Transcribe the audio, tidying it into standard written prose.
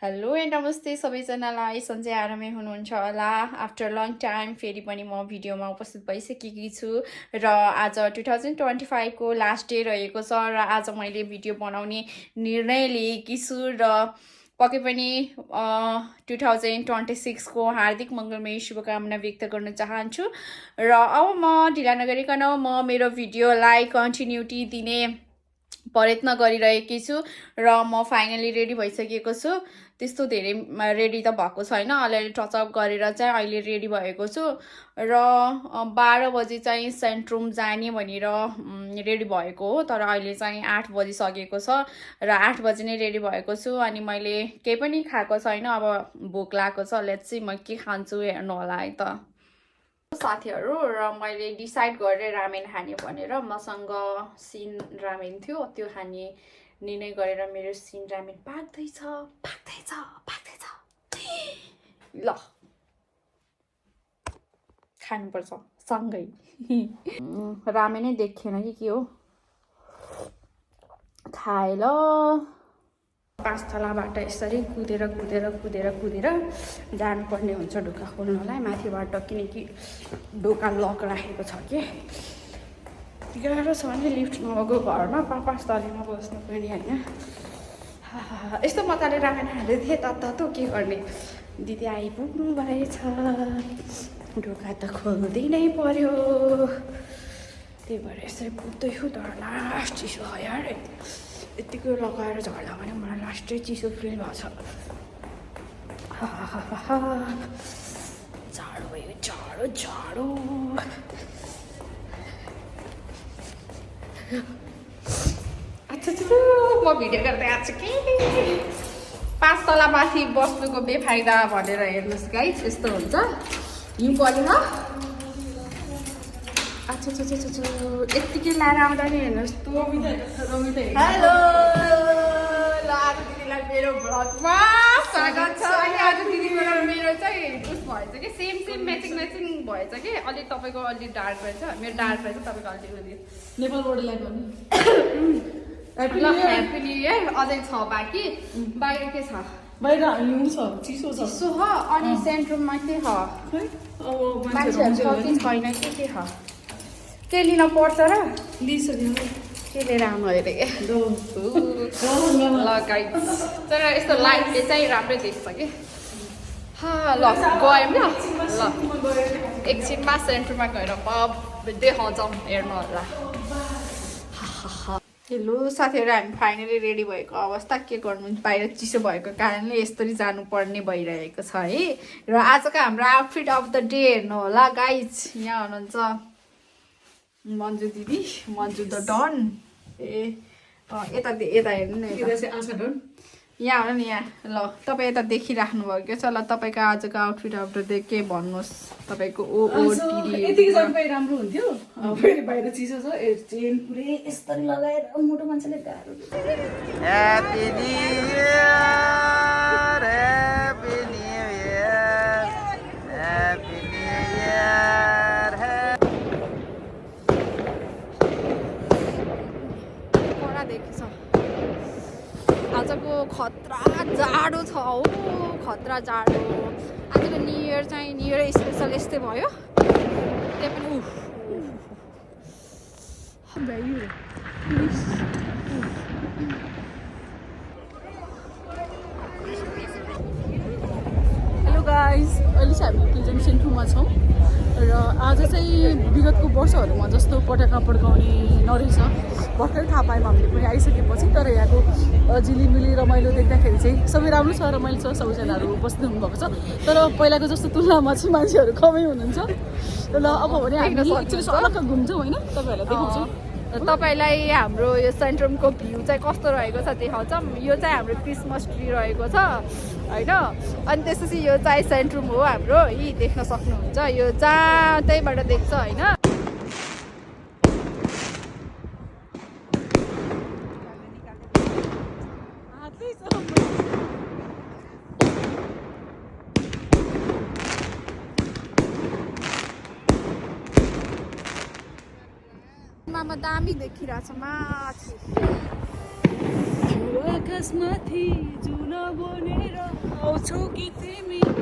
Hello and नमस्ते सबैजनालाई सन्चै आरामै हुनुहुन्छ होला। आफ्टर लङ टाइम फेरि पनि म भिडियोमा उपस्थित भइसकेकी छु र आज 2025 को लास्ट डे रहेको छ र आज मैले भिडियो बनाउने निर्णय लिएकी छु र पक्कै पनि 2026 को हार्दिक मङ्गलमय शुभकामना व्यक्त गर्न चाहन्छु र अब म ढिला नगरिकन म मेरो भिडियोलाई कन्टिन्युटी दिने प्रयत्न गरिरहेकी छु र म फाइनली रेडी भइसकेको छु। त्यस्तो धेरै रेडी त भएको छैन, अलिअलि टचअप गरेर चाहिँ अहिले रेडी भएको छु र 12 बजी चाहिँ सेन्ट्रुम जाने भनेर रेडी भएको हो, तर अहिले चाहिँ 8 बजिसकेको छ र 8 बजी नै रेडी भएको छु। अनि मैले केही पनि खाएको छैन, अब भोक लागेको छ। लेट्स सी म के खान्छु हेर्नु होला है त साथीहरू। र मैले डिसाइड गरेर रामेन खाने भनेर मसँग सिन रामेन थियो, त्यो खाने निर्णय गरेर मेरो सिन रामेन पाक्दैछ ल खानुपर्छ सँगै। रामेनै देखेन कि के हो, खाए ल। 5 तलाबाट यसरी कुदेर जानुपर्ने हुन्छ ढोका खोल्नलाई माथिबाट, किनकि ढोका लक राखेको छ कि गाह्रो छ नि लिफ्ट नभएको घरमा 5 तलेमा बस्नु पनि होइन। यस्तो मजाले रामेन खाँदै थिएँ त के गर्ने, दिदी आइपुग्नु भएछ, ढोका त खोल्दिनै पर्यो, त्यही भएर यसरी कुद्दैछु। तर लास्ट चिसो हो यार, यतिको लगाएर झर्दा पनि मलाई लास्टै चिसो फिल भएको छ। जाडो भयो, जाडो अच्छा म भिडियो गर्दै आएको छु कि 5 तला माथि बस्नुको बेफाइदा भनेर हेर्नुहोस् गाइस, यस्तो हुन्छ। हिउँ पऱ्यो ल, अच्छा यत्तिकै लाएर आउँदा नि हेर्नुहोस्। हेलो ल, आज दिदीलाई मेरो भ्लगमा स्वागत छ। अनि आज दिदीको मेरो चाहिँ उस भएछ कि सेम म्याचिङ भएछ कि, अलि तपाईँको अलि डार्क रहेछ, मेरो डार्क रहेछ, तपाईँको अलि नेपालबाट ल्याएको ह्याप्पी न्यु इयर। अझै छ बाँकी, बाहिर के छ? बाहिर हिउँ छ, चिसो हो। अनि सेन्ट्रुममा के छ? मान्छेहरू छ कि छैन कि के छ? के लिन पर्छ र? लिइसक्यो के लिएर आउनु अरे ल गाइस। तर यस्तो लाइटले चाहिँ राम्रै देख्छ कि। ल गयौँ ल एकछिनमा सेन्टरमा गएर देखाउँछौँ, हेर्नु होला। हेलो साथीहरू, हामी फाइनली रेडी भएको अवस्था। के गर्नु, बाहिर चिसो भएको कारणले यस्तरी जानुपर्ने भइरहेको छ है। र आजको हाम्रो आउटफिट अफ द डे हेर्नु होला गाइज। यहाँ हुनुहुन्छ मन्जु दिदी, मन्जु द डन। यता हेर्नु न, यहाँ हो नि, यहाँ ल तपाईँ यता देखिराख्नु भयो क्या छ। ल तपाईँको आजको आउटफिट अफ द डे के भन्नुहोस् तपाईँको? यतिकै राम्रो हुन्थ्यो, फेरि बाहिर चिसो छ, चेन पुरै यसरी लगाएर मोटो मान्छेले गाह्रो। Happy new year, happy new year, happy new year. कडा देखिछ आजको, खतरा जाडो छ हो, खतरा जाडो। आजको न्यु इयर चाहिँ न्यु इयर स्पेसल यस्तै भयो। त्यही पनि हेलो गाइज, अहिले चाहिँ हामी प्लेजेन्ट सेन्ट्रुममा छौँ र आज चाहिँ विगतको वर्षहरूमा जस्तो पटाका पड्काउने नरहेछ। भर्खरै थाहा पायौँ हामीले पनि आइसकेपछि। तर यहाँको झिलिमिली रमाइलो देख्दाखेरि चाहिँ सबै राम्रो छ, रमाइलो छ, सबैजनाहरू उपस्थित हुनुभएको छ। तर पहिलाको जस्तो तुलनामा चाहिँ मान्छेहरू कमै हुनुहुन्छ। ल अब भने हामी एकचोटि अलग्ग घुम्छौँ होइन, तपाईँहरूलाई देखाउँछौँ। तपाईँलाई हाम्रो यो सेन्ट्रुमको भ्यू चाहिँ कस्तो रहेको छ देखाउँछौँ। यो चाहिँ हाम्रो क्रिसमस ट्री रहेको छ होइन। अनि त्यसपछि यो चाहिँ सेन्ट्रुम हो हाम्रो, यी देख्न सक्नुहुन्छ। यो जहाँ त्यहीबाट देख्छ होइन। मामा दामी देखिरहेछ माथि। आकाशमाथि जुन बनेर आउँछौ कि तिमी